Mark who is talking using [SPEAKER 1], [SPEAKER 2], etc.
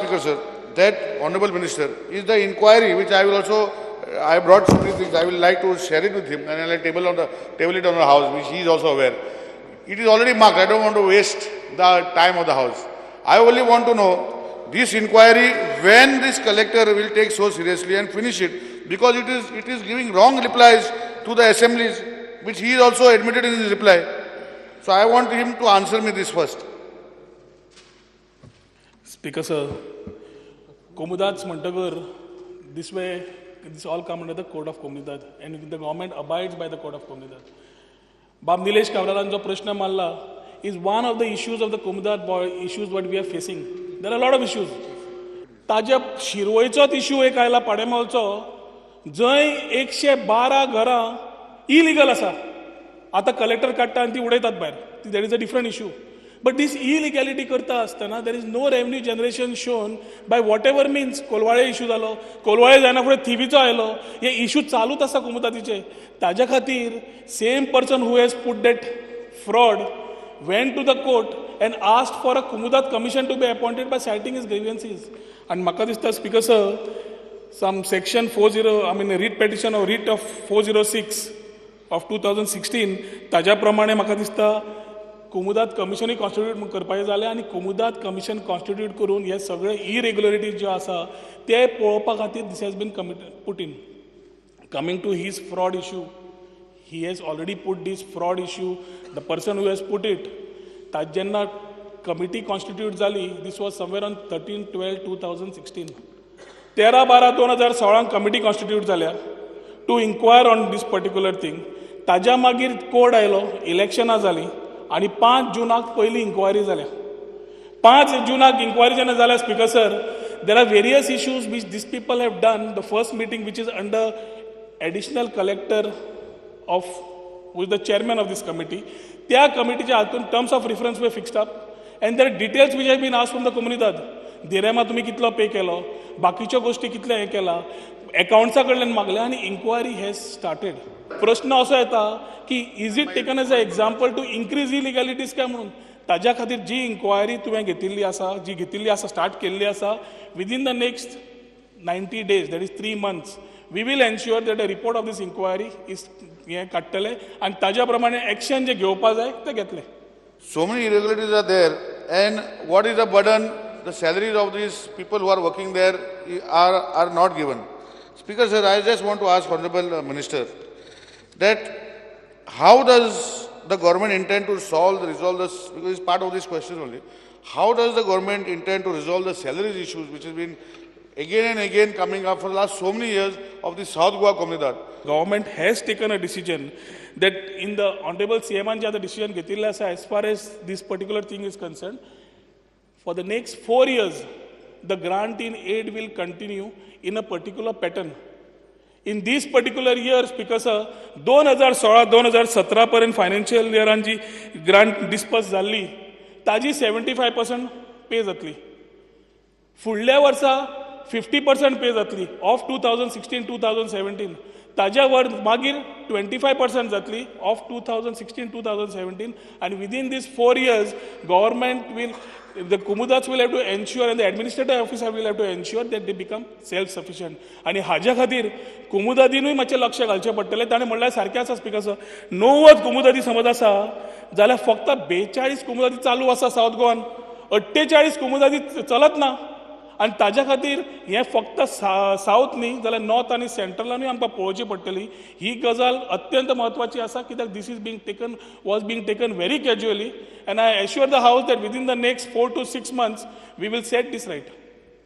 [SPEAKER 1] Speaker sir, that Honorable Minister, is the inquiry which I will also, I brought so many things, I will like to share it with him and I will table it on the house, which he is also aware. It is already marked. I don't want to waste the time of the house. I only want to know this inquiry, when this collector will take so seriously and finish it, because it is giving wrong replies to the assemblies, which he is also admitted in his reply. So I want him to answer me this first.
[SPEAKER 2] Speaker sir, Comunidades म्हणटकर this way, this all come under the code of Comunidade and the government abides by the code of Comunidade. बाब निलेश काब्रालान जो प्रश्न मारला is one of the issues of the Comunidade issues what we are facing. There are lot of issues. ताज्या शिरवयचोच issue एक आयला पाडेमोलचो, जंय 112 घरां illegal आसा. आतां कलेक्टर काडटा आनी ती उडयतात भायर. That is a different issue. But this illegality करता आसतना there is no revenue generation shown by whatever means. Colvale issue जालो, कोलवाळे जायना फुडें थिवीचो आयलो, हे इशू चालूच आसा कोमुनिदादीचे. ताज्या खातीर same person who has put that fraud went to the court and asked for a Comunidade commission to be appointed by citing his grievances. आनी म्हाका दिसता speaker sir, some section 40, I mean writ petition of writ of 406 of 2016, ताज्या प्रमाणे म्हाका दिसता कोमुदाद कमिशनूय constitute करपाचें जालें आनी कोमुदाद कमिशन कॉन्स्टिट्यूट करून हे सगळे इरेग्युलरिटीज ज्यो आसा ते पळोवपा खातीर this has been put in. Coming to his fraud issue, he has already put this fraud issue, the person who has put it, Taj जेन्ना कमिटी कॉन्स्टिट्यूट जाली, this was somewhere on 13/12/2016, 13/12/2016 committee constitute जाल्या to inquire on this particular thing. ताज्या मागीर code आयलो, इलेक्शनां जालीं आनी 5 जुनाक पयली enquiry जाल्या. 5 जुनाक इन्क्वायरी जेन्ना जाल्या speaker sir, there are various issues which this people have done. The first meeting which is under additional collector of who is the chairman of this committee, त्या कमिटीच्या हातून terms of reference were fixed up and there details which have been asked from the Comunidade. दिरेमा तुमी कितलो pay केलो, बाकीच्यो गोश्टी कितले हें केला, एकावंट्सा कडल्यान मागले आनी इन्क्वायरी हॅज स्टार्टेड. प्रश्न असो येता की is it taken as a example to increase illegalities काय म्हणून. ताज्या खातीर जी इन्क्वायरी तुवें घेतिल्ली आसा, जी घेतिल्ली आसा, स्टार्ट केल्ली आसा, within the next 90 days, that is 3 months, we will ensure that a report of this inquiry is हें काडटले आनी ताज्या प्रमाणे एक्शन जे घेवपा जाय ते घेतले.
[SPEAKER 1] So many irregularities are there, and what is the burden? The salaries of these people who are working there are not given. Speaker sir, I just want to ask Honorable Minister that how does the government intend to resolve this, because it's part of this question only, how does the government intend to resolve the salaries issues which has been again and again coming up for the last so many years of the South Goa Comunidade?
[SPEAKER 2] Government has taken a decision that in the Honorable CM जे आतां decision घेतिल्लें आसा as far as this particular thing is concerned, for the next 4 years, the grant in aid will continue in a particular pattern. In this particular year, Speaker sir, 2016-2017 पर्यंत financial इयरान जी grant disperse जाल्ली ताजी 75% pay जातली. फुडल्या वर्सा 50% pay जातली of 2016-2017. ताज्या वर मागीर 25% जातली ऑफ 2016-2017. आनी within this 4 years government will, the Comunidades will have to ensure and the administrative officer will have to ensure that they become self-sufficient. आनी हाज्या खातीर कोमुदादीनूय मातशें लक्ष घालचें पडटलें. ताणें म्हणल्यार सारकें आसा स्पीकर सर, 90 कोमुदादी समज आसा जाल्यार फक्त 42 कोमुदादी चालू आसा सावथ गोवान, 48 कोमुदादी चलत ना. आनी ताज्या खातीर हें फक्त सावथ न्ही जाल्यार नॉर्थ आनी सेंट्रलानूय आमकां पळोवची पडटली. ही गजाल अत्यंत म्हत्वाची आसा कित्याक this is being taken, was being taken very casually and I assure the house that within the next 4 to 6 months we will set this right.